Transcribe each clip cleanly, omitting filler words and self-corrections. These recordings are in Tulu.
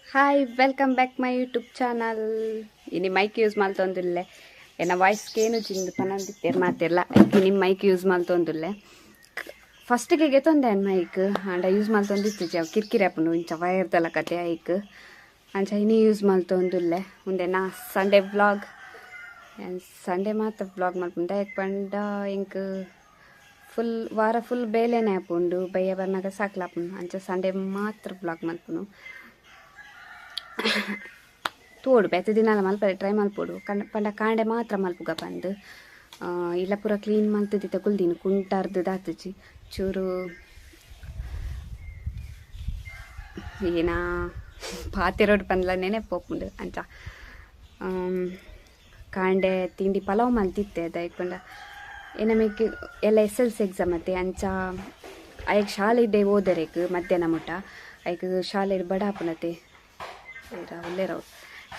Hi welcome back my YouTube channel. ಇನಿ ಮೈಕ್ ಯೂಸ್ ಮಲ್ತೊಂದುಲ್ಲೆ ಎನ್ನ ವಾಯ್ಸ್ ಕೇನು ಜಿಂದು ಪನೊಂದಿತ್ತೆರ್ ಮಾತೆರ್ಲ ಐಕ್ ನಿಮ್ಮ ಮೈಕ್ ಯೂಸ್ ಮಲ್ತೊಂದುಲ್ಲೆ. ಫಸ್ಟಿಗೆ ಗೆತೊಂದೆ ಮೈಕ್ ಆಂಡ ಯೂಸ್ ಮಲ್ತೊಂದಿತ್ತಿಜಿ ಅವು ಕಿರ್ಕಿರಿ ಆಪುಂಡು ಇಂಚ ವೈರ್ದಲ ಕತೆ ಐಕ್ ಅಂಚ ಇನಿ ಯೂಸ್ ಮಲ್ತೊಂದುಲ್ಲೆ. ಉಂದೆ ನಾ ಸಂಡೇ ವ್ಲಾಗ್ ಸಂಡೇ ಮಾತ್ರ ವ್ಲಾಗ್ ಮಲ್ಪುಂಡು ದಾಯೆಗ್ ಪಂಡ ಎಂಕ್ ಫುಲ್ ವಾರ ಫುಲ್ ಬೇಲೆನೇ ಆಪುಂಡು ಬಯ್ಯ ಬರ್ನಾಗ ಸಾಕ್ಲಾಪುಂಡು ಅಂಚ ಸಂಡೇ ಮಾತ್ರ ವ್ಲಾಗ್ ಮಲ್ಪುನು. ತೋಡು ಬೇತೆ ದಿನಾಲ ಮಲ್ಪರೆ ಟ್ರೈ ಮಲ್ಪೊಡು ಪಂಡ ಕಾಂಡೆ ಮಾತ್ರ ಮಲ್ಪುಗ ಪಂದ್ ಇಲ್ಲ ಪೂರ ಕ್ಲೀನ್ ಮಲ್ತದಿತ್ತ ಕುಲ್ದಿನಿ ಕುಂಟಾರ್ದು ದಾತುಜಿ ಚೂರು ಏನ ಪಾತೆರೋಡು ಪಂದ್ಲ ನೆನೆಪೋಪುಂಡು ಅಂಚ. ಕಾಂಡೆ ತಿಂಡಿ ಪಲಾವ್ ಮಲ್ತಿತ್ತೆ ದಾಯೆಗ್ ಪಂಡ ಏನಮಿಗ್ ಎಲ್ಲ ಎಸ್ ಎಲ್ ಸಿ ಎಕ್ಸಾಮ್ ಅತ್ತೆ ಅಂಚ ಐಕ್ ಶಾಲೆಡೆ ಓದರೆಗ್ ಮಧ್ಯಾಹ್ನ ಮುಟ ಐಕ್ ಶಾಲೆಡ್ ಬಡ ಆಪುನತೆ ಉಲ್ಲೇರವು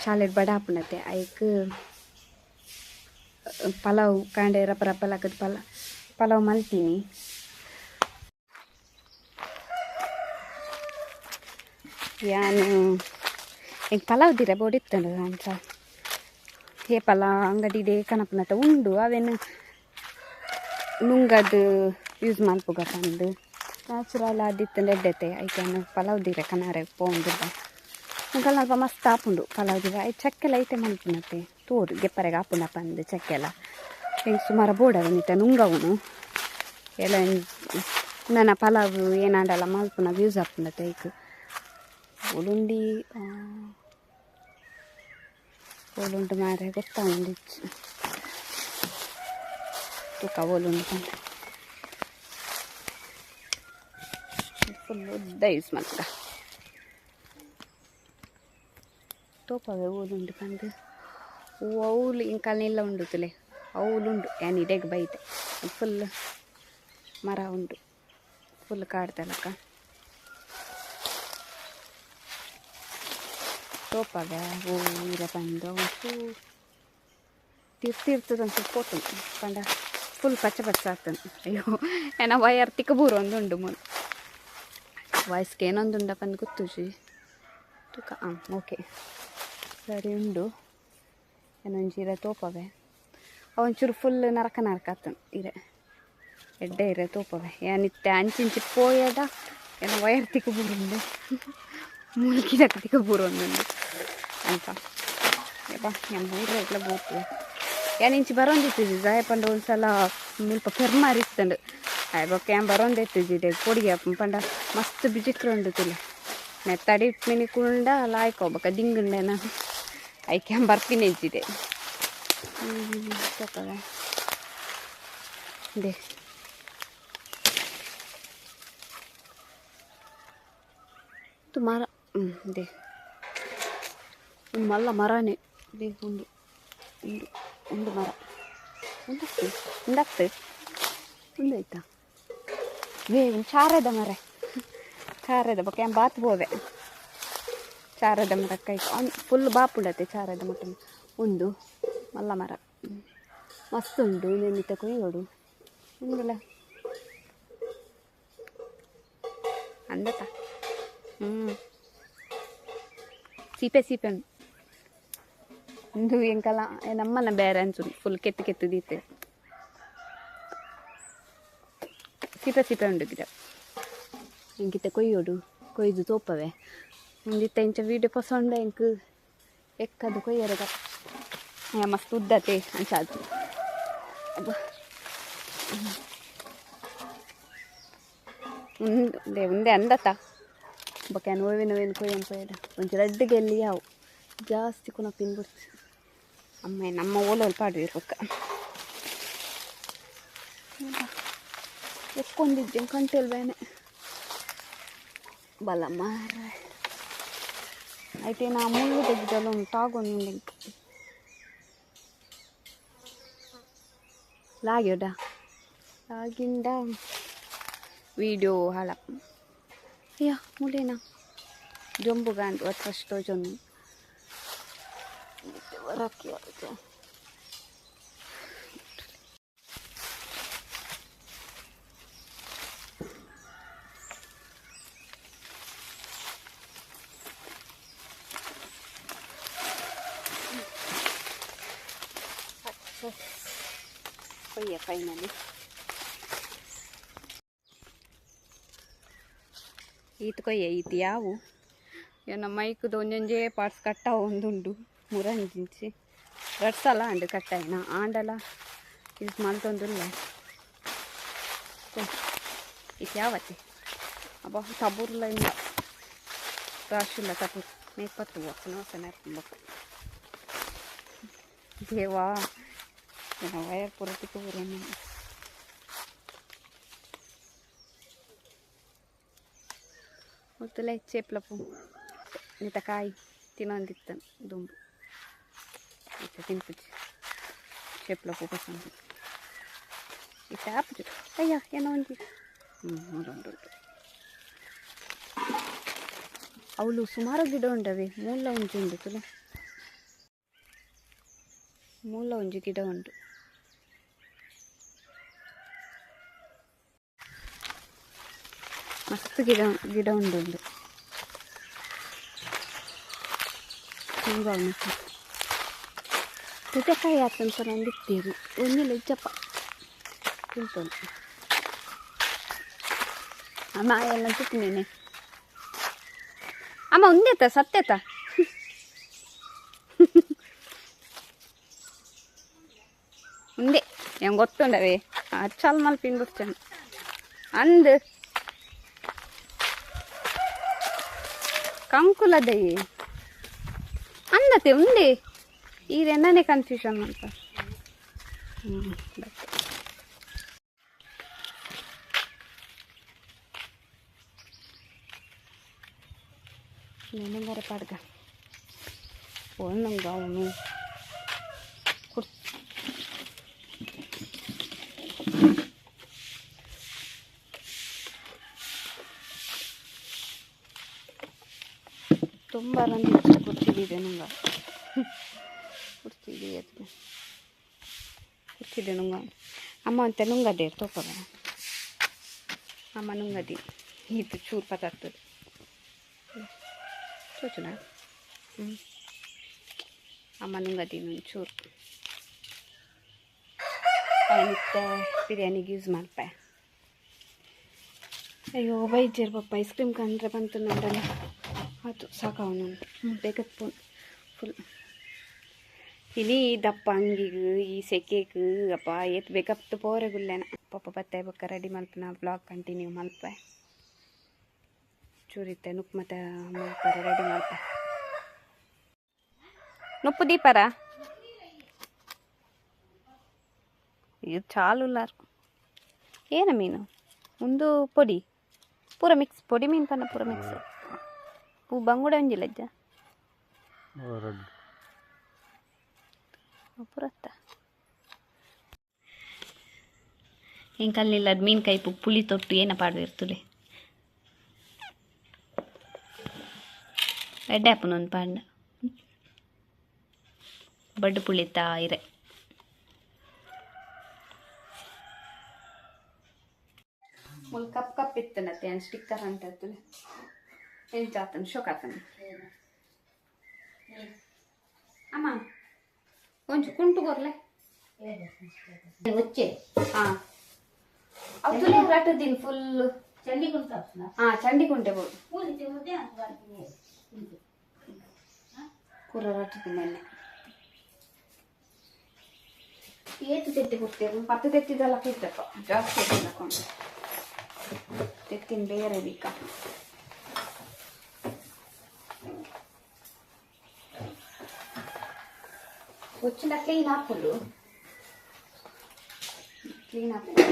ಶಾಲೆಡ್ ಬಡ ಆಪುನತೆ ಐಕ್ ಪಲಾವ್ ಕಾಂಡೆ ರಪ ರಪ ಲಕ್ಕದ್ ಪಲಾವ್ ಮಲ್ತೀನಿ. ಯಾನು ಎಂಕ್ ಪಲಾವ್ ದಿರ ಬೋಡಿತ್ತಂಡು ಅಂಚ ಹೇ ಪಲಾವ್ ಅಂಗಡಿಡೆ ಕನಪುನತ ಉಂಡು ಅವೇನು ನುಂಗದ್ ಯೂಸ್ ಮಲ್ಪುಗ ಪಂದ್ ನ್ಯಾಚುರಲ್ ಆದಿತ್ತಂಡ ಎಡ್ಡೆತೆ ಐಕ್ ಪಲಾವ್ ದಿರ ಕನಾರೆ ಪೋಂದುಲ್ಲ ಅಂಕಲ್ ಅಲ್ಪ ಮಸ್ತ್ ಆಪುಂಡು ಪಲಾವ್ ದಿರ I ಚಕ್ಕೆಲ ಐತೆ ಮಲ್ಪುನತೆ ತೋಡು ಗೆಪ್ಪರೆಗೆ ಆಪುಂಡ ಪಂದ್ ಚಕ್ಕೆಲ ಎಂಕ್ ಸುಮಾರು ಬೋಡವೆ ನಿತ್ತ ನುಂಗವುನು ಎಲ್ಲ ನನ್ನ ಪಲಾವ್ ಏನಾಂಡಲ ಮಲ್ಪುನ ಯೂಸ್ ಆಪುಂಡತೆ ಐಕ್ ಓಲುಂಡಿ ಓಲುಂಡು ಮಾರೆ ಗೊತ್ತಾವುಂಡಿಚ್ಚು ತೂಕ ಓಲುಂಡು ಪಂದ್ ಫುಲ್ ಉದ್ದ ಯೂಸ್ ಮಲ್ಪುಗ ತೋಪವೆ ಓಲುಂಡು ಪಂದ್ ಅವುಲು ಇಂಕಲ್ ನಿಲ್ಲ ಉಂಡು ತುಲೆ ಅವುಲುಂಡು ಯಾನ್ ಇಡೆಗ್ ಬೈತೆ ಫುಲ್ ಮರ ಉಂಡು ಫುಲ್ ಕಾಡ್ದಲಕ ತೋಪವೆ ಓ ಇರ ಪಂದ್ ಒಂಚೂರು ತಿರ್ತಿರ್ತದ ಒಂಚೂರು ಪೋತುಂಡು ಪಂಡ ಫುಲ್ ಪಚ್ಚ ಪಚ್ಚ ಆಗ್ತದೆ. ಅಯ್ಯೋ ಏನ ವಯರ್ ತಿಕ್ಕ ಬೂರು ಒಂದುಂಡು ಮೂಲು ವಾಯ್ಸ್ಗೆ ಏನೊಂದುಂಡ ಪಂದ್ ಗೊತ್ತುಜಿ ತೂಕ ಹಾಂ ಓಕೆ ಸರಿ ಉಂಡು ಏನೊಂಜಿ ಇರೆ ತೋಪವೆ ಅವಂಚೂರು ಫುಲ್ ನರಕ ನರಕ ಆತನು ಇರೆ ಎಡ್ಡೆ ಇರೆ ತೋಪವೆ ಏನಿತ್ತೆ ಅಂಚಿಂಚಿ ಪೋಯದ ಏನೋ ವಯರ್ ತಿಕ್ಕ ಬೂರುಂಡು ಮುಲ್ಕಿದಕ್ಕ ತಿಕ್ಕ ಬೂರು ಒಂದುಂಡು ಅಂತ ಯಪ್ಪ ನಾನು ಬೂರ ಇಟ್ಲ ಬೂರ್ತು ಯಾನ್ ಇಂಚಿ ಬರೋಂದಿತ್ತಿಜಿ ದಾಯೆ ಪಂಡ ಒಂದ್ಸಲ ಮುಲ್ಪ ಪೆರ್ಮಾರಿ ಇತ್ತಂಡು ಆಯ್ ಬೊಕ್ಕ ಯಾನ್ ಬರೋಂದಿತ್ತಿಜಿ ಇದೆ ಪೊಡಿಗೆ ಪಂಡ ಮಸ್ತ್ ಬಿಜಿಕ್ರ ಉಂಡು ತುಲೆ ನೆತ್ತಡಿ ಮಿನಿ ಕುಂಡ ಲಾಯ್ಕೋ ಬೊಕ್ಕ ದಿಂಗುಂಡೇನ ಐಕ್ ಯಾನ್ ಬರ್ಪಿನ ಇಂಚಿದೆ ತೋಪವೆ they ಮರ they ಒಂದು ಮಲ್ಲ ಮರನೇ they ಒಂದು ಒಂದು ಒಂದು ಮರ ಒಂದಾಗ್ತು ಒಂದಾಗ್ತು ಒಂದಾಯ್ತಾ ವೇ ಒಂದು ಚಾರದ ಮರ ಚಾರದ ಬೊಕ್ಕ ಯಾನ್ ಬಾತ್ ಬೋವೆ ಚಾರದ ಮರ ಕೈ ಫುಲ್ ಬಾಪುಂಡತೆ ಚಾರದ ಮಟ್ಟ ಒಂದು ಮಲ್ಲ ಮರ ಮಸ್ತ್ ಉಂಡು ನೆನ್ನಿತ ಕೊಯ್ಯೋಡು ಉಂಡುಲ ಅಂದತ ಸೀಪೆ ಸೀಪೆ ಉಂಡು ಎಂಕಲ ನಮ್ಮನ ಬೇರೆ ಅನ್ಸುಂಡು ಫುಲ್ ಕೆತ್ತು ಕೆತ್ತು ದೀತೆ ಸೀಪೆ ಸೀಪೆ ಉಂಡು ಗಿಡ ಎಂಕಿತ ಕೊಯ್ಯೋಡು ಕೊಯ್ದು ತೋಪವೆ ಒಂದಿತ್ತ ಇಂಚ ವೀಡಿಯೋ ಪಸೊಂಡ ಎಂಕ್ ಎಕ್ಕದು ಕೊಯ್ಯರೆಗ ಮಸ್ತ್ ಉದ್ದತೆ ಅಂಚಾದು ಉಂದೆ ಉಂದೆ ಅಂದತ ಬೊಕ್ಕ ನೋವಿನ ನೋವಿನ ಕೊಯ್ಯನ್ ಕೊಯ್ಯಡ ಒಂಚಿ ರಡ್ಡ್ ಗೆಲ್ಲಿ ಯಾವು ಜಾಸ್ತಿ ಕುನಪಿನ್ ಬುಡ್ಚಿ ಅಮ್ಮ ನಮ್ಮ ಓಲೋಲ್ ಪಾಡುವೆರ್ ಬೊಕ್ಕ ಎಕ್ಕೊಂದಿಜ್ಜೆ ಕಂಟೆಲ್ ಬೇನೆ ಬಲ ಮಾರ್ರೆ ಐತೆ ನಾ ಮುಳ್ಳು ತೆಗ್ದಲ್ಲ ಉಂಟು ತಾಗೊಂದು ಎಂಕ್ ಲಾಗ್ಯೋಡ ಲಾಗಿಂದ ವೀಡಿಯೋ ಹಾಳ ಅಯ್ಯ ಮುಲೇನಾ ಜೊಂಬುಗಾಂಡ್ ಫಸ್ಟ್ ತೋಜೊಂದು ವರಕ್ಕೆ ಕೊಯ್ಯ ಫೈನಲಿ ಈತ ಕೊಯ್ಯ ಈತ ಯಾವು ಏನ ಮೈಕ್ದು ಒಂಜೊಂಜೇ ಪಾರ್ಟ್ಸ್ ಕಟ್ಟಾವು ಒಂದುಂಡು ಮುರಂಜಿಂಚಿ ರಡ್ಸಲ ಅಂಡು ಕಟ್ಟಾಯಿನ ಆಂಡಲ ಯೂಸ್ ಮಲ್ತೊಂದುಲ್ಲ ಈತ ಯಾವತ್ತೆ ಅಬ್ಬ ತಬುರ್ಲ ಇಲ್ಲ ರಾಶಿಲ್ಲ ತಬುರ್ ಮೇಪತ್ತು ವಸನ ವಸನ ಬೊಕ್ಕ ದೇವಾ ವಯರ್ ಪೂರ ಬರೋಣ ಮೊದಲೇ ಚೇಪ್ಲಪ್ಪು ನಿತ ಕಾಯಿ ತಿನ್ನೊಂದಿತ್ತ ದುಂಬು ಇತ್ತ ತಿನ್ಪುಜಿ ಚೇಪ್ಲಪ್ಪು ಪಸಂದ್ ಇತ್ತ ಆಪುಜಿ ಅಯ್ಯ ಏನೋ ಒಂಜಿ ಉಂಟು ಅವಳು ಸುಮಾರು ಗಿಡ ಉಂಡವೆ ಮೂಲ ಒಂಜಿ ಉಂಡು ತುಲೆ ಮೂಲ ಒಂಜಿ ಗಿಡ ಉಂಟು ಮಸ್ತ್ ಗಿಡ ಗಿಡ ಉಂಡು ತುತೆಕಾಯಿ ಆತನ ಪನೊಂದಿತ್ತೀರಿ ಒಂಜಿಲ ಇಜ್ಜಪ್ಪ ತಿಂತೊಂದು ಅಮ್ಮ ಎಲ್ಲ ತಿಕ್ನೇನೆ ಅಮ್ಮ ಒಂದೇತ ಸತ್ಯತ ఉందే ఏం ಗೊತ್ತುಂಡವೇ ಚಾಲ್ ಮಲ್ಪಿನ ಬುಡ್ಚನ್ ಅಂದ್ ಕಂಕುಲದಯೇ ಅಂದತೆ ಉಂದೆ ಈರೆನ್ನನೇ ಕನ್ಫ್ಯೂಷನ್ ಅಂತ ನೆನೆಂಗಾರೆ ಪಾಡ್ಗ ಒಂದಂಗ ಅವನು ತುಂಬ ಕುರ್ಚಿದೆ ನುಂಗ ಕುರ್ಚಿದೆ ಅದು ಕುರ್ಚಿದೆ ನುಂಗ ಅಮ್ಮ ಅಂತ ನುಂಗದೆ ತೋಪದ ಅಮ್ಮ ನುಂಗದಿ ಇದು ಚೂರು ಪದಾರ್ಥದ ಚೋಚನ ಅಮ್ಮ ನುಂಗದಿ ಚೂರು ಮತ್ತೆ ಬಿರಿಯಾನಿಗೆ ಯೂಸ್ ಮಾಡ್ಪ ಅಯ್ಯೋ ಬೈಜರ್ ಪಪ್ಪ ಐಸ್ ಕ್ರೀಮ್ ಕಂಡ್ರೆ ಬಂತು ನೋಡಲ್ಲ ಅದು ಸಾಕಾವನು ಬೇಕತ್ ಫುಲ್ ಇನಿ ದಪ್ಪ ಅಂಗಿಗೆ ಈ ಸೆಕೆಗೆ ಅಪ್ಪ ಏತ್ ಬೇಕತ್ತು ಪೋರೆ ಗುಲ್ಲೇನ ಪಪ್ಪ ಬತ್ತೆ ಬೊಕ್ಕ ರೆಡಿ ಮಲ್ಪನ ಬ್ಲಾಗ್ ಕಂಟಿನ್ಯೂ ಮಲ್ಪೆ ಚೂರಿತ್ತೆ ನುಪ್ಪು ಮತ್ತೆ ಮಲ್ಪರೆ ರೆಡಿ ಮಲ್ಪ ನುಪ್ಪು ದೀಪರ ಇದು ಚಾಲುಲ್ಲಾರು ಏನ ಮೀನು ಒಂದು ಪೊಡಿ ಪೂರ ಮಿಕ್ಸ್ ಪೊಡಿ ಮೀನು ಪನ್ನ ಪೂರ ಮಿಕ್ಸ್ ಪೂ ಬಂಗುಡೆ ಒಂಜಿ ಲಜ್ಜ ಪುರತ್ತ ಎಂಕಲ್ಲಿಲ್ಲ ಅದು ಮೀನು ಕೈಪು ಪುಳಿ ತೊಟ್ಟು ಏನ ಪಾಡು ಇರ್ತುಲೆ ಎಡ್ಡೆ ಆಪುನ ಒಂದು ಪಾಂಡ ಬಡ್ಡು ಪುಳಿತ ಇರೆ ಮುಲ್ ಕಪ್ ಕಪ್ ಇತ್ತನತ್ತೆ ಏನು ಸ್ಟಿಕ್ಕರ್ ಅಂತ ಎಂಚಾತನ ಶೋಕಾತನ ಅಮ್ಮ ಒಂಚು ಕುಂಟು ಕೊರ್ಲೆ వచ్చే ಹಾಂ ಅವು ತುಲೆ ರಟ್ಟದಿನ್ ಫುಲ್ ಚಂಡಿಗುಂಟ ಹಾಂ ಚಂಡಿಗುಂಟೆ ಬೋದು ಕೂರ ರಟ್ಟದಿನ ನೆನ್ನೆ ಏತು ತೆತ್ತಿ ಕೊಡ್ತೇವೆ ಪತ್ತು ತೆತ್ತಿದೆಲ್ಲ ಕೊಡ್ತಪ್ಪ ಜಾಸ್ತಿ ಎತ್ತಿಲ್ಲ ತೆತ್ತಿನ ಬೇರೆ ಬೇಕಾ వచ్చిన ಕ್ಲೀನ್ ಹಾಕೊಂಡು ಕ್ಲೀನ್ ಹಾಕೊಂಡು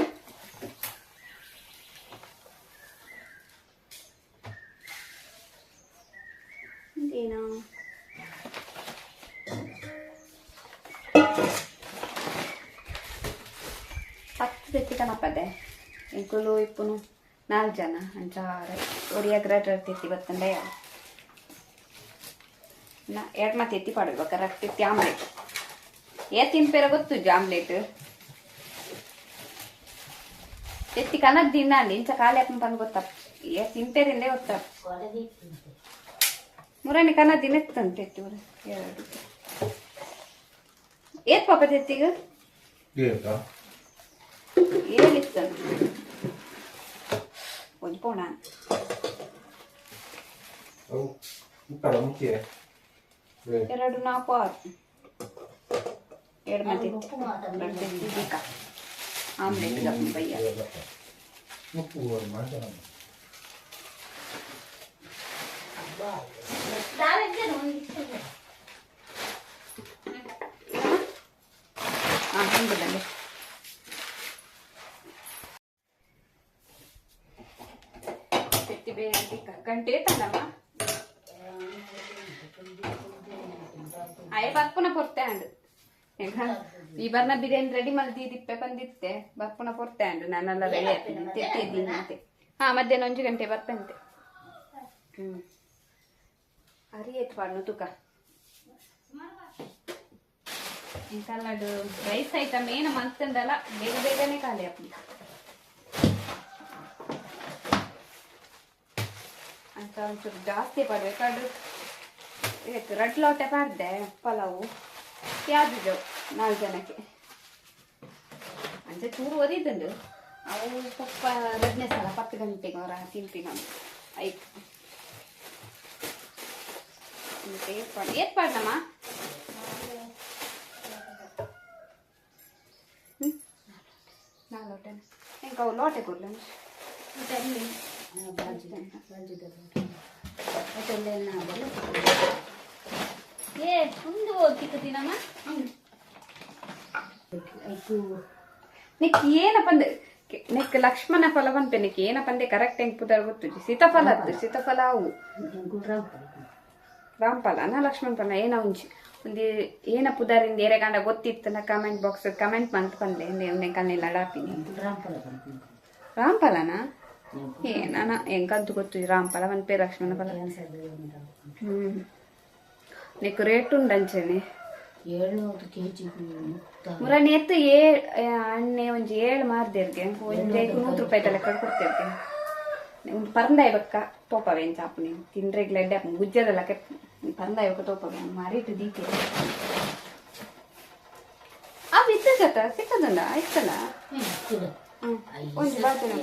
ಇದೇನಾ ಪತ್ತು ತೆತ್ತಿ ಕಣಪ್ಪದೆ ಎಂಕುಲು ಇಪ್ಪುನು ನಾಲ್ಕು ಜನ ಅಂಚಾರೆ ಒರಿಯಾಗ ರಡ್ ತೆತ್ತಿ ಬತ್ತಂಡೆ ಎರಡು ಮತ್ತೆ ಎತ್ತಿ ಪಾಡ್ಬೇಕು ರಟ್ಟಿ ಎತ್ತಿ ಆಮ್ಲೆಟ್ ಏ ತಿನ್ಪೇರ ಗೊತ್ತು ಆಮ್ಲೆಟ್ ಎತ್ತಿ ಕನದ್ ದಿನ ಇಂಚ ಖಾಲಿ ಹಾಕೊಂಡು ಬಂದು ಗೊತ್ತಪ್ಪ ಏ ತಿಂಪೇರಿಂದೇ ಗೊತ್ತಪ್ಪ ಮುರಾಣಿ ಕನ ದಿನ ಎತ್ತಂತೆ ಎತ್ತಿ ಎರಡು ಏತ್ ಪಾಪ ತೆತ್ತಿಗ ಏಳಿತ್ತು ಒಂಜಿ ಪೋಣ 2 4 6 7 ಮಂದಿ ಆಮ್ಲೆಟ್ ಬಯ್ಯ ಗಂಟೆ ತಲ್ಲಮ್ಮ ಅಯ್ಯ ಬರ್ಪುನ ಪೊರ್ತೆ ಅಂಡು ಈ ಬರ್ನ ಬಿರಿಯಾನಿ ರೆಡಿ ಮಲ್ದಿದಿಪ್ಪೆ ಬಂದಿತ್ತೆ ಬರ್ಪುನ ಪೊರ್ತೆ ಅಂಡು ನಾನೆಲ್ಲ ರೆಡಿ ಆಗ್ತೀನಿ ತೆತ್ತಿದ್ದೀನಿ ಅಂತೆ. ಹಾ ಮಧ್ಯಾಹ್ನ 1 ಗಂಟೆ ಬರ್ಪಂತೆ. ಅರಿ ಎತ್ ಪಾಡ್ನು ತುಕ ಇಂತಲ್ಲಡು ರೈಸ್ ಐಟಮ್ ಏನು ಮಲ್ತಂದಲ್ಲ ಬೇಗ ಬೇಗನೆ ಖಾಲಿ ಆಪುಂಡು. ಅಂತ ಒಂಚೂರು ಜಾಸ್ತಿ ಪಡ್ಬೇಕಾಡು ಇವತ್ತು ರಡ್ಡ್ ಲೋಟೆ ಪಾಡ್ದೆ ಪಲಾವು ಯಾವ್ದು 4 ಜನಕ್ಕೆ ಅಂಚೆ ಚೂರು ಒರಿದುಂಡು ಅವು ಪಪ್ಪ ರಡ್ನೇ ಸಲ 10 ಗಂಟೆಗೆ ಅವರ ತಿಂತೀನಿ ನಾನು ಐಕ್ ಏರ್ಪಾಡು ಏರ್ಪಾಡ್ನಮ್ಮ ನಾಲ್ ಲೋಟೆ ಎಂಕ ಅವು ಲೋಟೆ ಕೊಡ್ಲ ನೆಕ್ ಏನಪ್ಪ ಅಂದೆ ನೆಕ್ ಲಕ್ಷ್ಮಣ ಫಲ ಪನ್ಪೆ ನೆಕ್ ಏನಪ್ಪ ಅಂದೆ ಕರೆಕ್ಟ್ ಹೆಂಗ್ ಪುದರ್ ಗೊತ್ತುಜಿ. ಸೀತಾಫಲ ಅತ್ತು ಸೀತಾಫಲ ಅವು ರಾಮಫಲ ನಾ ಲಕ್ಷ್ಮಣ ಫಲ ಏನ ಒಂಜಿ ಒಂದು ಏನ ಪುದರಿಂದ ಏರೆಗಂಡ ಗೊತ್ತಿತ್ತು ನಾ ಕಮೆಂಟ್ ಬಾಕ್ಸ್ ಕಮೆಂಟ್ ಮಂತ್ ಪನ್ಲೆ ಕಲ್ನಿಲ್ಲ ಡಾಪಿನಿ ರಾಮಫಲನಾ ಏನ ಎಂಕಂತೂ ಗೊತ್ತು ರಾಮಫಲ ಪನ್ಪೆ ಲಕ್ಷ್ಮಣ ಫಲ. ನೆಕ್ ರೇಟ್ ಉಂಡು ಅಂಚನೆ 700 ಕೆಜಿ ಮುರಾನಿ ಎತ್ತು ಅಣ್ಣೆ ಒಂಜಿ 7 ಮಾರ್ದೇರ್ಗೆ ಒಂಜಿ 100 ರೂಪಾಯಿ ತಲೆ ಕೊಡ್ತೇರ್ಗೆ ಒಂದು ಪರಂದಾಯ ಬಕ್ಕ ತೋಪವೆ ಚಾಪುನಿ ತಿಂಡ್ರೆಗ್ ಎಡ್ಡೆ ಗುಜ್ಜದಲ್ಲ ಕೆಪ್ ಪರಂದಾಯ ಬಕ್ಕ ತೋಪವೆ ಮಾರಿಟ್ಟು ದೀತೆ ಆ ಇತ್ತ ಸತ ಸಿಕ್ಕದಲ್ಲ ಇತ್ತಲ್ಲ ಒಂಜಿ ಬಾಜನ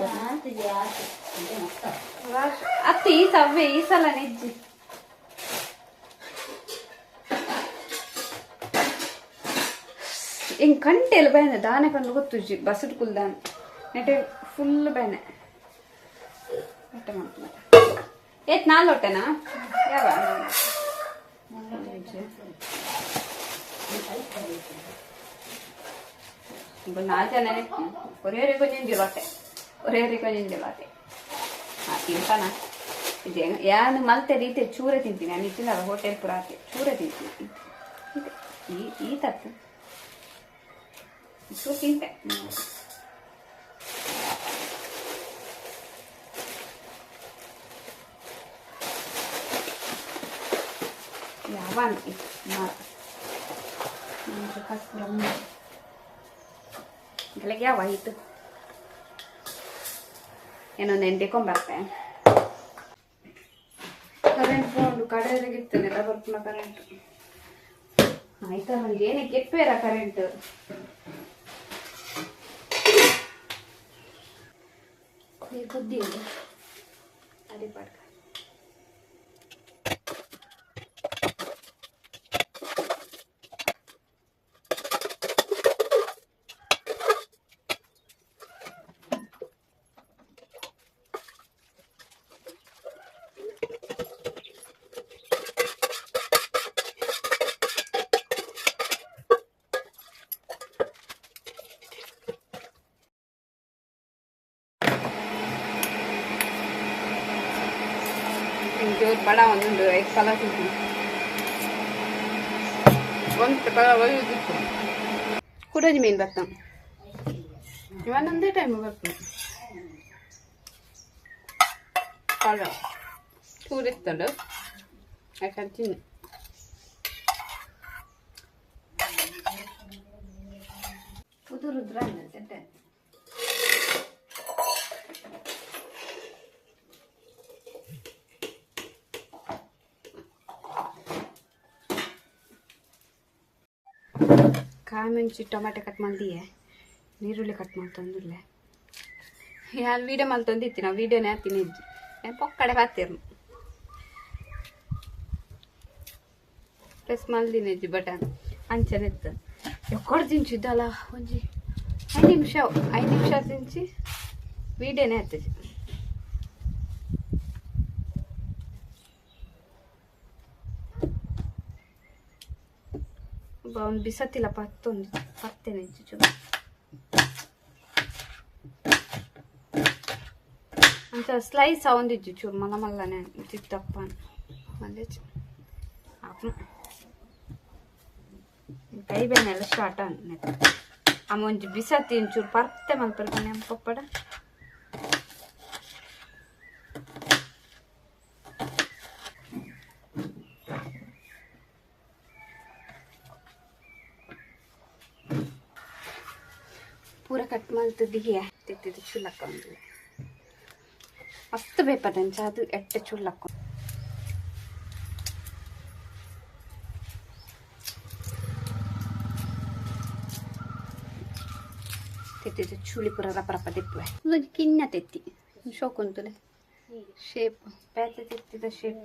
ಅತ್ತೆ ಈ ಸವ್ವೆ ಈ ಸಲ ನೆಜ್ಜಿ ಎಂಗ್ ಕಂಟೆಲ್ಲ ಬೇನೆ ದಾನೆ ಪಂದು ಗೊತ್ತುಜ್ಜಿ ಬಸ್ಸುಟ್ ಕುಲ್ದಾನೆ ನೆಟೆ ಫುಲ್ ಬೇನೆ ಹೊಟ್ಟೆ ಮಾಡ್ತು ಏತ್ ನಾಲ್ ಹೊಟ್ಟೆನಾ ಯಾವ ನಾಲ್ ಜನ ಒರೇ ಕೊಂಜಿ ಲೋಟೆ ಒರೇ ಕೊಂಜಿ ಲೋಟೆ. ಹಾಂ ತಿಂತಾನ ಇದೆ ಯಾನು ಮಲ್ತೆ ರೀತೆ ಚೂರೆ ತಿಂತೀನಿ ನಾನು ಇತ್ತಿಲ್ಲ ಹೋಟೆಲ್ ಪೂರ ಆತೆ ಚೂರೆ ತಿಂತೀನಿ ಈ ಈ ತತ್ತು ಚೂರು ತಿಂತೆ. ಯಾವ ಯಾವ ಆಯಿತು ಏನೋ ನೆಂಟಿಕೊಂಬರ್ತೆ ಕರೆಂಟ್ ಫೋನ್ ಕಡೆಯವರೆಗೆ ಬರ್ಪುನ ಕರೆಂಟ್ ಆಯ್ತಾ ನನಗೆ ಏನೇ ಕೆಪ್ಪೇರ ಕರೆಂಟ್ ಕುದ್ದಿ ಅದೇ ಪಾಡ್ಕ ಜೋರು ಬಡ ಒಂದೊಂದು 5 ಸಲ ತಿಂತೀನಿ ಒಂದು ಪಲಾವ್ ಕುಡೋಜಿ ಮೀನು ಬರ್ತಾನೆ ಇವನ್ನೊಂದೇ ಟೈಮ್ ಬರ್ತಾನೆ ಪಲಾವ್ ಚೂರಿಸ್ತಂಡು ಯಾಕಂತ ತಿನ್ನಿ. ಉದುರುದ್ರ ಸೆಟ್ಟೆ ಕಾಯಿ ಮುಂಚಿ ಟೊಮೆಟೊ ಕಟ್ ಮಾಡಿದೀಯ. ನೀರುಳ್ಳಿ ಕಟ್ ಮಾಡ್ತಂದಿಲ್ಲ ಯಾರು ವೀಡಿಯೋ ಮಲ್ತೊಂದಿತ್ತಿ ನಾವು ವೀಡಿಯೋನೇ ಹಾಕ್ತೀನಿ ಇಜ್ಜಿ ನಾನು ಪೊಕ್ಕಡೆ ಬಾತಿರ್ನು ಪ್ರೆಸ್ ಮಲ್ದಿನ ಇಜ್ಜಿ ಬಟನ್ ಅಂಚನೆ ಇತ್ತು ಎಕ್ಕಡ ತಿಂಚಿದ್ದಲ್ಲ ಒಂಜಿ 5 ನಿಮಿಷ 5 ನಿಮಿಷ ತಿಂಚಿ ವೀಡಿಯೋನೇ ಹತ್ತಿಜಿ. ಒಂದು ಬಿಸತ್ತಿಲ್ಲ ಪತ್ತೊಂದು ಪತ್ತೇನೆ ಇಜ್ಜಿ ಅಂಚ ಸ್ಲೈಸ್ ಅವಂದಿಜ್ಜಿ ಚೂರು ಮಲ್ಲ ಮಲ್ಲನೆ ತಿತ್ತಪ್ಪ ಮಲ್ಲೆ ಕೈ ಬೇನೆಲ್ಲ ಸ್ಟಾರ್ಟ್ ಅನ್ನ ಅಮ್ಮ ಒಂಜಿ ಬಿಸತ್ತಿ ಒಂಚೂರು ಪರ್ತೆ ಮಲ್ಪರೆ ಪಪ್ಪಡ ಪೂರ ಕಟ್ ಮಲ್ತದಿಗೆ ತಿತ್ತಿದ್ದು ಚುಲ್ಲಕ್ಕ ಒಂದು ಮಸ್ತ್ ಬೇಪದಂಚ ಅದು ಎಟ್ಟೆ ಚುಲ್ಲಕ್ಕ ತೆತ್ತಿದ್ದು ಚುಳಿ ಪೂರ ರಪ ರಪ ತಿಪ್ಪುವೆ ಒಂದೊಂದು ಕಿನ್ನ ತೆತ್ತಿ ಶೋಕುಂತುಲೆ ಶೇಪ್ ಬೇತೆ ತೆತ್ತಿದ ಶೇಪ್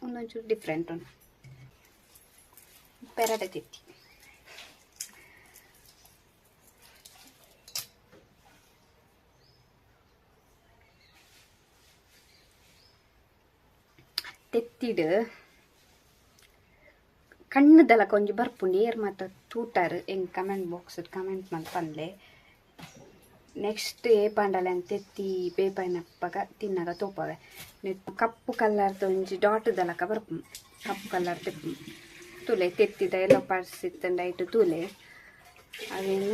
ಒಂದೊಂಚೂರು ಡಿಫ್ರೆಂಟ್ ಉಂಟು ಪೆರಡೆ ತೆತ್ತಿ. ತೆತ್ತಿಡು ಕಣ್ಣುದಲಕ ಒಂಜಿ ಬರ್ಪುಂಡು ಏರ್ ಮಾತ ತೂಟಾರು ಎಂಗ್ ಕಮೆಂಟ್ ಬಾಕ್ಸ್ ಕಮೆಂಟ್ ಮಲ್ಪನ್ಲೆ ನೆಕ್ಸ್ಟ್ ಏ ಪಾಂಡಲೆ ಅಂಗ್ ತೆತ್ತಿ ಬೇಪಾಯಿನಪ್ಪಗ ತಿನ್ನಾಗ ತೋಪವೆ ಕಪ್ಪು ಕಲರ್ದ ಒಂಜಿ ಡಾಟ್ ದಲಕ ಬರ್ಪು ಕಪ್ಪು ಕಲರ್ ತೆಪ್ಪು ತೂಲೆ ತೆತ್ತಿದ ಎಲ್ಲ ಪಾರ್ಟ್ಸ್ ಇತ್ತಂಡ ಐಟು ತೂಲೆ ಅವೇನು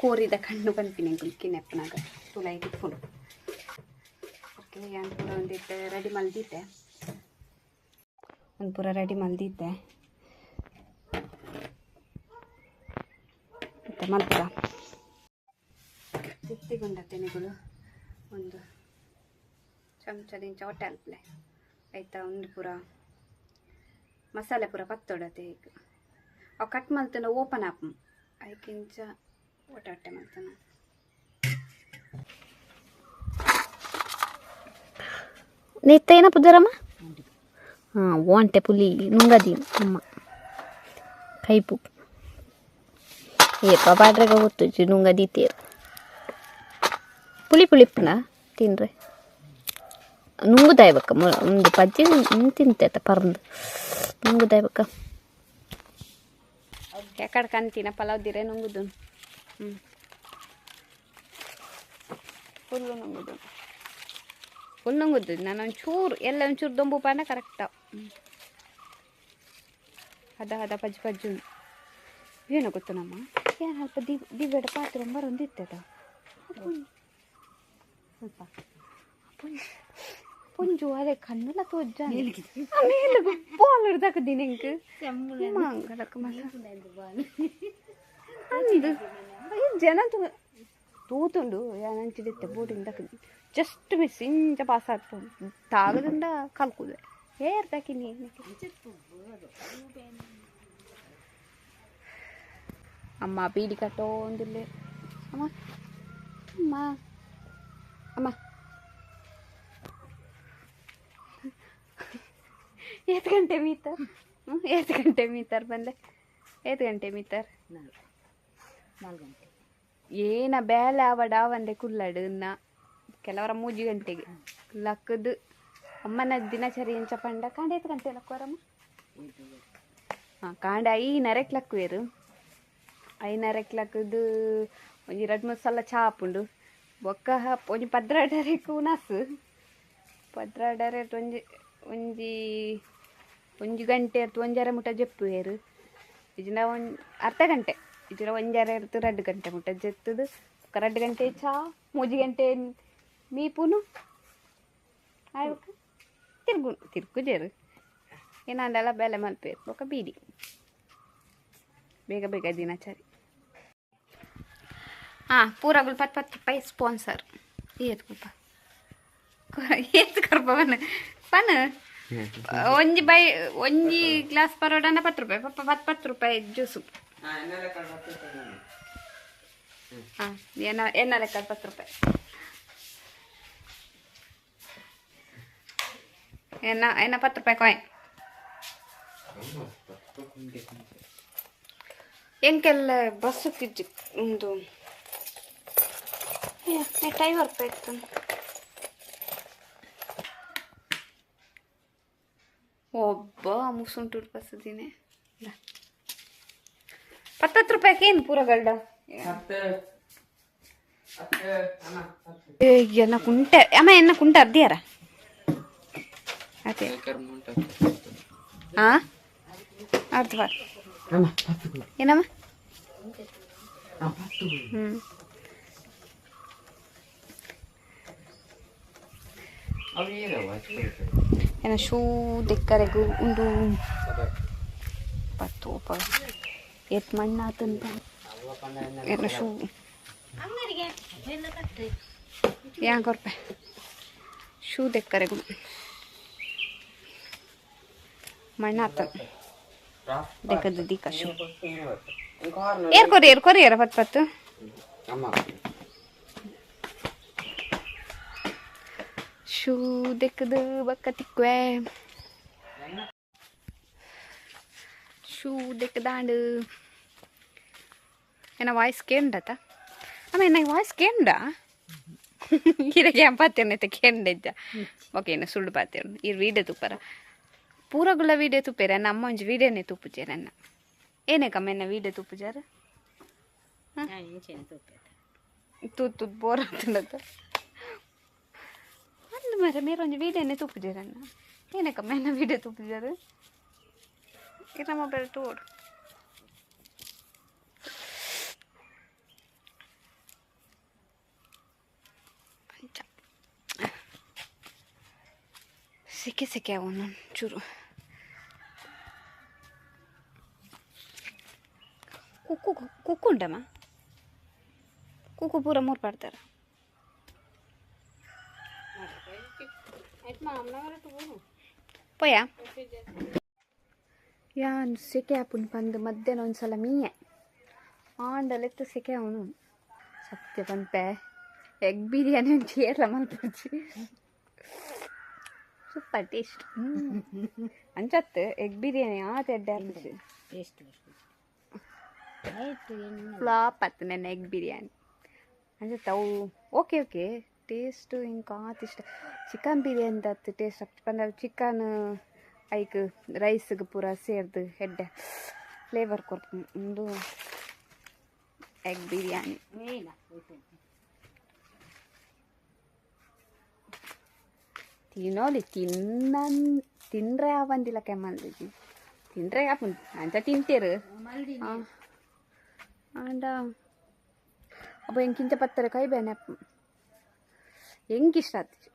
ಕೋರಿದ ಕಣ್ಣು ಪನ್ಪಿನ ಎಂಕುಲು ತೂಲೆ ಐಟು ಫುಲ್. ಓಕೆ ಯಾನ್ ಪೂರ ಒಂದಿತ್ತೆ ರೆಡಿ ಮಲ್ದಿತ್ತೆ ಒಂದು ಪೂರ ರೆಡಿ ಮಲ್ದಿತ್ತೆ ಮತ್ತೆ ಮಲ್ಪುಗ ತೆತ್ತಿಗುಂಡ ತೆನೆಗಳು ಒಂದು ಚಮಚದಿಂಚ ಹೊಟ್ಟೆ ಅಲ್ಪ್ಲೆ ಆಯ್ತಾ ಒಂದು ಪೂರ ಮಸಾಲೆ ಪೂರ ಪತ್ತೊಡತೆ ಈಗ ಅವು ಕಟ್ ಮಲ್ತನ ಓಪನ್ ಆಪ್ ಐಕಿಂಚ ಹೊಟ್ಟೆ ಹೊಟ್ಟೆ ಮಲ್ತನ ನೆತ್ತ ಏನಪ್ಪ ದರಮ್ಮ? ಹಾಂ ಓಂಟೆ ಪುಲಿ ನುಂಗದಿ ಅಮ್ಮ ಕೈಪು ಏಪ ಪಾಡ್ರೆಗ ಗೊತ್ತುಜ್ಜಿ ನುಂಗದಿ ತೇರು ಪುಳಿ ಪುಳಿಪ್ಪುನ ತಿನ್ರೆ ನುಂಗುದಾಯ್ಬೇಕ ಒಂದು ಪಜ್ಜಿ ತಿಂತೇತ ಪರ್ದು ನುಂಗುದಾಯ್ಬೇಕ ಎಕಡೆ ಕಂತಿನ ಪಲಾವ್ ದಿರೆ ನುಂಗುದು ಫುಲ್ಲು ನುಂಗುದು ಫುಲ್ ನುಂಗುದು ನಾನು ಒಂಚೂರು ಎಲ್ಲ ಒಂಚೂರು ದೊಂಬು ಪಾನ ಕರೆಕ್ಟ ಹದ ಹದ ಪಜ್ಜು ಪಜ್ಜು ಏನು ಗೊತ್ತು ನಮ್ಮ ಏನು ಅಲ್ಪ ದಿವ್ಯಡ ಪಾತ್ರ ಬರೊಂದಿತ್ತದ ಸ್ವಲ್ಪ ಪುಂಜು ಅದೇ ಕಣ್ಣುಲ ತೋಜ್ಜ ಮೇಲೆ ಬಾಲ್ ಹಿಡ್ದಾಕದ್ದೀನಿ ಎಂಕ್ ಮಂಗಲಕ್ಕ ಮಲ್ಲ ಅಂದು ಜನ ತೂತುಂಡು ಯಾನಂಚಿಡಿತ್ತೆ ಬೋಟಿಂಗ್ ದಕ್ಕ ಜಸ್ಟ್ ಮಿಸ್ ಇಂಚ ಪಾಸ್ ಆತ್ಪು ತಾಗದಿಂದ ಕಲ್ಕುದೆ ಏರ್ದಾಕಿನಿ ಅಮ್ಮ ಬೀಡಿ ಕಟ್ಟೋಂದಿಲ್ಲೆ ಅಮ್ಮ ಅಮ್ಮ ಅಮ್ಮ ಏತ್ ಗಂಟೆ ಮೀತರ್ ಏತ್ ಗಂಟೆ ಮೀತರ್ ಬಂದೆ ಏತ್ ಗಂಟೆ ಮೀತರ್ 4 ಗಂಟೆ ಏನ ಬೇಲೆ ಆವಡ ಆವಂದೆ ಕುಲ್ಲಡು ನ ಕೆಲವರ 3 ಗಂಟೆಗೆ ಲಕ್ಕದು ಅಮ್ಮನ ದಿನಚರಿ ಎಂಚ ಪಂಡ ಕಾಂಡ ಏತ್ ಗಂಟೆ ಲಕ್ಕುವರಮ್ಮ? ಹಾಂ ಕಾಂಡ 5:30 ಲಕ್ಕುವೇರು 5:30 ಲಕ್ಕದು ಒಂಜಿ 2-3 ಸಲ ಚಾ ಆಪುಂಡು ಬೊಕ್ಕ ಒಂಜಿ 12:30 ಉನಸು 12:30 ಒಂಜಿ ಒಂಜಿ ಒಂಜಿ ಗಂಟೆ ಇರ್ತು 1:30 ಮುಟ ಜೆಪ್ಪುವೇರು ಇಜಿನ ಒಂದು ಅರ್ಧ ಗಂಟೆ ಇಜಿನ 1:30 ಇರ್ತು 2 ಗಂಟೆ ಮುಟ ಜೆತ್ತದು 2 ಗಂಟೆ ಚಾ 3 ಗಂಟೆ ಮೀಪುನು ಆಯ್ಬೊಕ್ಕ ತಿರ್ಗು ತಿರ್ಗುಜೇರು ಏನಾಂಡಲ ಬೇಲೆ ಮಲ್ಪೇರು ಬೊಕ್ಕ ಬೀಡಿ ಬೇಗ ಬೇಗ ದಿನಚರಿ. ಹಾಂ ಪೂರಗುಲು 10 ರೂಪಾಯಿ ಸ್ಪಾನ್ಸರ್ ಏತ್ ಕುಲ್ಪ ಏತ್ ಕೊರ್ಪ ಬನ್ನ ಪನ್ ಒಂಜಿ ಬೈ ಒಂಜಿ ಗ್ಲಾಸ್ ಪರೋಡನ 10 ರೂಪಾಯಿ ಪಪ್ಪ 10 ರೂಪಾಯಿ ಜ್ಯೂಸು. ಹಾಂ ಏನ ಏನ ಲೆಕ್ಕ 10 ರೂಪಾಯಿ ಏನ ಏನ 10 ರೂಪಾಯಿ ಕಾಯಿನ್ ಎಂಕೆಲ್ಲ ಬಸ್ಸು ಕಿಜ್ಜಿ ಒಂದು ನೆಟ್ 5 ರೂಪಾಯಿ ಇತ್ತು. ಒಬ್ಬ ಮುಸುಂಟು ಬಸ್ಸದಿನಿ 10 ರೂಪಾಯಿಗೆ ಏನು ಪೂರ ಗಲ್ಡ ಎನ್ನ ಕುಂಟೆ ಅಮ್ಮ ಎನ್ನ ಕುಂಟೆ ಅರ್ದಿಯಾರ ಅದೇ ಹಾಂ ಅರ್ಧ ಬಾರ್ ಏನಮ್ಮ ಹ್ಞೂ ಏನ ಶೂ ದೆಕ್ಕರೆಗು ಉಂಡು ಪತ್ತು ಏತ್ ಮಣ್ಣಾತಂತ ಏನ ಶೂ ಯಾಂಗ ರೂಪಾಯಿ ಶೂ ದೆಕ್ಕರೆಗು ಮಣ್ಣಾತ ದೆಕ್ಕದ ದಿಕ್ಕ ಶೂ ಏರ್ ಕೊರಿ ಏರ್ ಕೊರಿಯರ ಪತ್ತು ಪತ್ತು ಶೂ ದೆಕ್ಕದು ಬಕ್ಕ ತಿಕ್ವೆ ಶೂ ದೆಕ್ಕದಾಂಡು ಏನ ವಾಯ್ಸ್ ಕೇಂಡತ ಆಮೇಲೆ ನಂಗೆ ವಾಯ್ಸ್ ಕೇಂಡ ಇರಗೆ ಪಾತೇನೈತೆ ಕೇಂಡಿದ್ದ ಓಕೆ ಏನು ಸುಳ್ಳು ಪಾತೇನು ಇರು ವೀಡಿಯೋ ತುಪ್ಪರ ಪೂರಗುಲ ವೀಡಿಯೋ ತುಪ್ಪೇರ ನಮ್ಮ ಒಂಜಿ ವೀಡಿಯೋನೇ ತುಪ್ಪುಜೇರ ಅನ್ನ ಏನೇ ಕಮ್ಮ ಎನ್ನ ವೀಡಿಯೋ ತುಪ್ಪುಜಾರ ತೂತ್ ತೂತ್ ಬೋರ್ ಆಗ್ತದ ಅಂದು ಮರ ಮೇರೆ ಒಂಜಿ ವೀಡಿಯೋನೇ ತುಪ್ಪುಜೇರ ಅನ್ನ ಏನೇ ಕಮ್ಮ ಎನ್ನ ವೀಡಿಯೋ ತುಪ್ಪುಜಾರ ಇರ ಮೊಬೈಲ್ ತೋಡು ಅಂಚ ಸೆಕೆ ಸೆಕೆ ಅವನು ಚೂರು ಕುಕ್ಕು ಕುಕ್ಕು ಉಂಟಮ್ಮ ಕುಕ್ಕು ಪೂರ ಮೂರು ಪಾಡ್ತಾರ ಪೋಯ ಯಾನ್ ಸೆಕೆ ಆಪುನ್ ಪಂದು ಮಧ್ಯಾಹ್ನ ಒಂದ್ಸಲ ಮೀಯೆ ಆಂಡಲೆತ್ತು ಸೆಕೆ ಅವನು ಸತ್ಯ ಪನ್ಪೆ ಎಗ್ ಬಿರಿಯಾನಿ ಒಂಜಿ ಏರ್ಲ ಮಲ್ಪೊಡ್ಚಿ ಸೂಪರ್ ಟೇಸ್ಟ್ ಅಂಚತ್ತು ಎಗ್ ಬಿರಿಯಾನಿ ಆತ ಎಡ್ಡೆ ಆಪುಜಿ ಟೇಸ್ಟ್ ಆಯ್ತು. ಫ್ಲಾಪ್ ಆತು ನನ್ನ ಎಗ್ ಬಿರಿಯಾನಿ ಅಂಚತ್ತು ಅವು ಓಕೆ ಓಕೆ ಟೇಸ್ಟ್ ಇಂಕ ಆತ್ ಇಷ್ಟ ಚಿಕನ್ ಬಿರಿಯಾನಿ ಆತು ಟೇಸ್ಟ್ ಆಪ್ತು ಪಂಡ ಚಿಕನ್ ಐಕ್ ರೈಸ್ಗೆ ಪೂರ ಸೇರ್ದು ಎಡ್ಡೆ ಫ್ಲೇವರ್ ಕೊರ್ಪು ಉಂದು ಎಗ್ ಬಿರಿಯಾನಿ. ಮೇನ ತಿನ್ನೋಲಿ ತಿನ್ನನ್ ತಿಂದ್ರೆ ಆವಂದಿಲ್ಲ ಕೆಮ್ಮಲ್ದಿಜಿ ತಿಂದ್ರೆ ಆಪುಂಡು ಅಂಚ ತಿಂತೇರು ಆಂಡ ಅಪ್ಪ ಎಂಕಿಂಚ ಪತ್ತರ ಕೈ ಬೇನೆ ಎಂಕ್ ಇಷ್ಟ ಆತಿಜಿ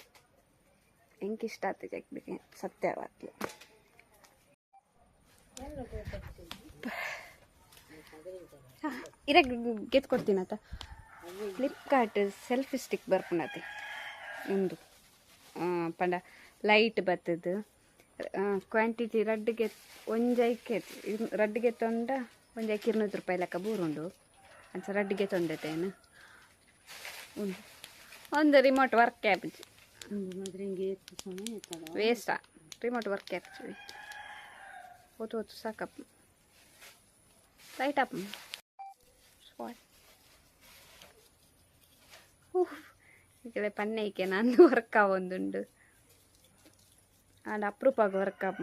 ಎಂಕ್ ಇಷ್ಟ ಆತಿಜಿ ಎಗ್ ಬಿರಿಯಾನಿ ಸತ್ಯವಾಗ್ಲು. ಇರ ಗೆತ್ ಕೊಡ್ತೀನತ ಫ್ಲಿಪ್ಕಾರ್ಟ್ ಸೆಲ್ಫಿ ಸ್ಟಿಕ್ ಬರ್ಪುನತೆ ಉಂದು ಪಂಡ ಲೈಟ್ ಬತ್ತದು ಕ್ವಾಂಟಿಟಿ ರಡ್ಡ್ಗೆ ಒಂಜೈಕೆ ರಡ್ಡ್ಗೆ ತೊಂಡ ಒಂಜೈಕೆ 200 ರೂಪಾಯಿ ಲೆಕ್ಕ ಬೂರುಂಡು ಅಂಚ ರಡ್ಡ್ಗೆ ತೊಂದತೇನು ಉಂಡು ಒಂದು ರಿಮೋಟ್ ವರ್ಕ್ ಆಪುಜಿ ವೇಸ್ಟಾ ರಿಮೋಟ್ ವರ್ಕ್ ಆಪುಜಿ ಓತು ಓತು ಸಾಕಪ್ಪ ಲೈಟ್ ಆಪ್ ಇಕಡೆ ಪನ್ನೆ ನಾನು ವರ್ಕ್ ಆವೊಂದುಂಡು ಆಂಡ ಅಪ್ರೂಪಾಗ ವರ್ಕ್ ಆಪ್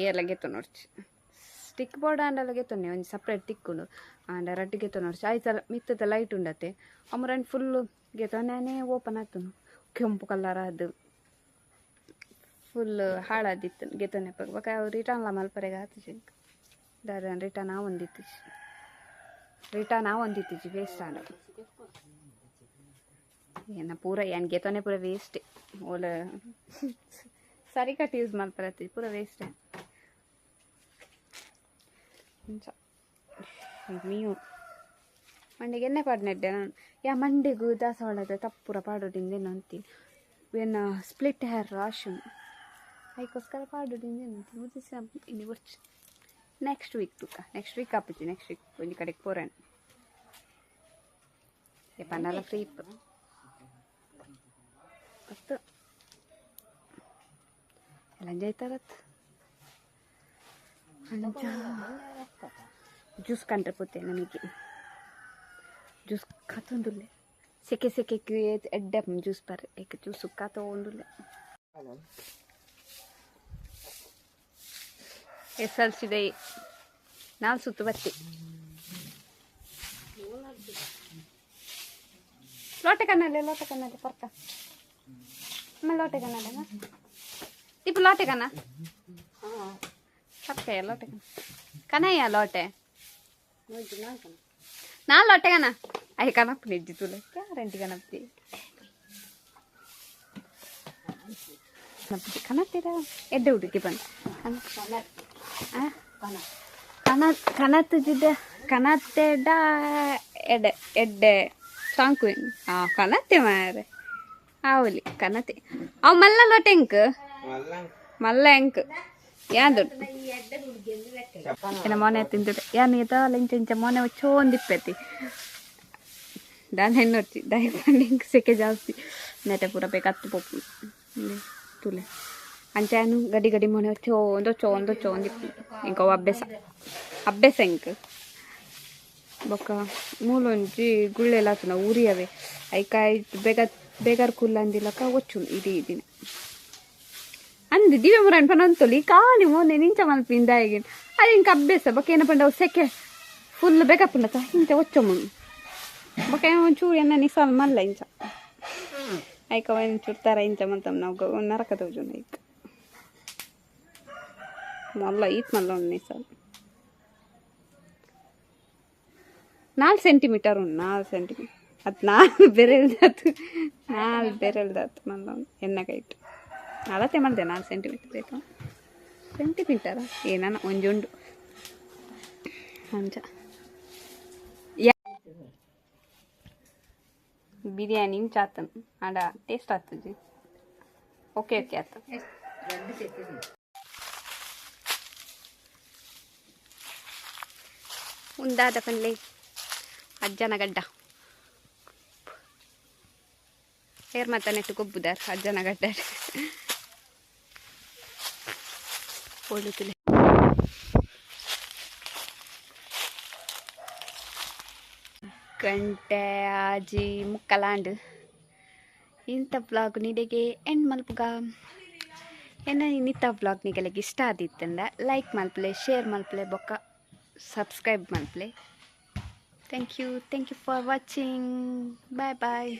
ಏರ್ಲ ಗೆತ್ತು ನೋಡ್ಚಿ ಸ್ಟಿಕ್ ಬೋರ್ಡ್ ಆಂಡಲ ಗೆತ್ತೊನ್ನೆ ಒಂಜಿ ಸಪ್ರೇಟ್ ತಿಕ್ಕುಂಡು ಆಂಡ ರಡ್ಡ್ ಗೆತ್ತೊ ನೋಡ್ಚಿ ಆಯ್ತಲ್ಲ ಮಿತ್ತದ ಲೈಟ್ ಉಂಡತೆ ಅಮರನ್ ಫುಲ್ಲು ಗೆತ್ತೊನ್ನೆ ಓಪನ್ ಆತುನು ಕೆಂಪು ಕಲರ್ ಅದು ಫುಲ್ ಹಾಳಾದಿತ್ತು ಗೆತ್ತೊನ್ನೆ ಬೊಕ ಅವು ರಿಟರ್ನ್ಲ ಮಲ್ಪರೆಗ್ ಆತುಜಿ ದಾದ ರಿಟರ್ನ್ ಆವೊಂದಿತ್ತಿಜಿ ರಿಟರ್ನ್ ಆವೊಂದಿತ್ತಿಜಿ ವೇಸ್ಟ್ ಆಂಡ ಏನ ಪೂರ ಏನ್ ಗೆತೊನೆ ಪೂರ ವೇಸ್ಟ್ ಓಲ ಸರಿಕಟ್ ಯೂಸ್ ಮಲ್ಪರತ್ತಿ ಪೂರ ವೇಸ್ಟ್ ಅಂಚ ಮೀನು ಮಂಡೆಗೆ ಎಣ್ಣೆ ಪಾಡ್ನೆಡ್ಡೆ ನಾನು ಯಾ ಮಂಡೆಗು ದಾಸವಾಳದ ತಪ್ಪುರ ಪಾಡೋದಿಂದೇನು ಅಂತೀನಿ ಏನ ಸ್ಪ್ಲಿಟ್ ಹೇರ್ ರಾಶ್ ಐಕೋಸ್ಕರ ಪಾಡೋದಿಂದೇನು ಅಂತೀನಿ ಮುದಿಸ ಇನ್ನು ಬೊರ್ಚಿ ನೆಕ್ಸ್ಟ್ ವೀಕ್ ತುಕ್ಕ ನೆಕ್ಸ್ಟ್ ವೀಕ್ ಆಪುಜಿ ನೆಕ್ಸ್ಟ್ ವೀಕ್ ಒಂಜಿ ಕಡೆಗೆ ಪೋರನ್. ಪಂಡಲ ಫ್ರೀ ಇಪ್ಪು ಅತ್ತು ಎಲ್ಲ ಜೈತಾರತ್. ಅಂಚ ಜ್ಯೂಸ್ ಕಂಡ್ರೆ ಪೋತೆ ನಮಗೆ ಜ್ಯೂಸ್ ಕಾತೊಂದುಲ್ಲೆ ಸೆಕೆ ಸೆಕೆ ಎಡ್ಡೆ ಜ್ಯೂಸ್ ಪರ್ ಏಕ ಜ್ಯೂಸ್ ಕಾತೊಂದುಲ್ಲೆ. ಎಸ್ ಎಲ್ ಸಿದೈ ನಾಲ್ ಸುತ್ತು ಬತ್ತಿ ಲೋಟೆ ಕಣ್ಣಲ್ಲೇ ಲೋಟೆ ಕಣ್ಣಲ್ಲೇ ಪರ್ಕ ಅಮ್ಮ ಲೋಟೆ ಕಣ್ಣಲ್ಲೇ ಇಪ್ಪ ಲೋಟೆ ಕಣ್ಣ ಪರ್ಕಯ್ಯ ಲೋಟೆ ಕಣ್ಣ ಕಣಯ್ಯ ಲೋಟೆ ನಾಲ್ ಲೋಟೆ ಕಣ ಅಯ್ಯ ಕಣಪ್ಪ ನಿಜ್ಜಿ ತುಲೆ ಗ್ಯಾರಂಟಿ ಕಣಪ್ತಿ ಕಣತ್ತೀರ ಎಡ್ಡೆ ಹುಡುಕಿ ಬಂದು ಕಣ ಕಣತ್ ಜಿದ್ದ ಕಣತ್ತೆಡ ಎಡೆ ಎಡ್ಡೆ ಸಾಂಕು ಹಾಂ ಕಣತ್ತೆ ಮಾರೆ ಆವಲಿ ಕಣತೆ ಅವು ಮಲ್ಲ ಲೋಟೆ ಎಂಕ್ ಮಲ್ಲ ಎಂಕ್ ಯಾಂದು ಎನ್ನ ಮೊನೆ ತಿಂತಿದೆ ಯಾನ್ ಏತಾಲ ಇಂಚ ಇಂಚ ಮೊನೆ ಚೋಂದಿಪ್ಪೆತಿ ದಾನ ಹೆಣ್ಣೊರ್ಚಿ ದಾಯಿ ಪಂಡ ಇಂಕ್ ಸೆಕೆ ಜಾಸ್ತಿ ನೆಟೆ ಪೂರ ಬೇಕು ಪೊಪ್ಪು ತುಲೆ ಅಂಚಾನು ಗಡಿ ಗಡಿ ಮೊನೆ ಚೋಂದು ಚೋಂದು ಚೋಂದಿಪ್ಪು ಇಂಕ ಅವು ಅಭ್ಯಾಸ ಅಭ್ಯಾಸ ಇಂಕ್ ಬೊಕ್ಕ ಮೂಲೊಂಜಿ ಗುಳ್ಳೆಲ್ಲ ಆತುನ ಊರಿಯವೇ ಐಕಾಯ್ ಬೇಗ ಬೇಗಾರ್ ಕುಲ್ಲಂದಿಲಕ ಒಚ್ಚು ಇಡೀ ದಿನ ಅಂದು ದಿವ್ಯ ಮುರನ್ ಪನೊಂತೊಲಿ ಖಾಲಿ ಮೋನೆ ನಿಂಚ ಮಲ್ಪಿಂದ ಈಗಿನ ಅದು ಇಂಕ ಅಭ್ಯಾಸ. ಬೊಕ್ಕ ಏನ ಪಂಡ ಅವು ಸೆಕೆ ಫುಲ್ ಬೇಕಪ್ಪುಂಡತ ಇಂಚ ಒಚ್ಚೊಮ್ಮು ಬೊಕ್ಕ ಒಂಚೂರು ಎನ್ನ ನಿಸಾಲ್ ಮಲ್ಲ ಇಂಚ ಐಕ ಒಂಚೂರು ತರ ಇಂಚ ಮಂತಮ್ ನಾವು ನರಕ ತೋಜುನ ಈಗ ಮಲ್ಲ ಈತ್ ಮಲ್ಲ ಉಂಡು ನಿಸಾಲ್ 4 ಸೆಂಟಿಮೀಟರ್ ಉಂಡು 4 ಸೆಂಟಿಮೀಟರ್ ಅದು 4 ಬೆರೆಲ್ದಾತು 4 ಬೆರೆಲ್ದಾತು ಮಲ್ಲ ಉಂಡು ಎನ್ನ ಕೈಟ್ ಅಳತೆ ಮಾಡಿದೆ 4 ಸೆಂಟಿಮೀಟರ್ ಆಯ್ತು ಸೆಂಟಿಮೀಟರ ಏನಾನ ಒಂಜುಂಡು ಅಂಚ ಬಿರಿಯಾನಿ ಇಂಚ ಆತನ್ ಆಂಡ ಟೇಸ್ಟ್ ಆತುಜಿ ಓಕೆ ಓಕೆ ಆತ. ಉಂದಾದ ಪನ್ಲೆ ಅಜ್ಜನ ಗಡ್ಡ ಏರ್ ಮತ್ತ ನೆಟ್ಟು ಕೊಬ್ಬುದಾರ್ ಅಜ್ಜನ ಗಡ್ಡ ಓಡುತ್ತಿಲ್ಲ. ಗಂಟೆ ಆಜಿ ಮುಕ್ಕಲಾಂಡ್ ಇಂಥ ಬ್ಲಾಗ್ ನಿಡೆಗೆ ಎಂಡ್ ಮಲ್ಪುಗ. ಎನ್ನ ಇನ್ನಿತ್ತ ಬ್ಲಾಗ್ ನಿಗಲಿಗೆ ಇಷ್ಟ ಆದಿತ್ತಂಡ ಲೈಕ್ ಮಲ್ಪಲೆ, ಶೇರ್ ಮಲ್ಪಲೆ, ಬೊಕ್ಕ subscribe ಮಲ್ಪಲೆ. Thank you for watching. Bye bye.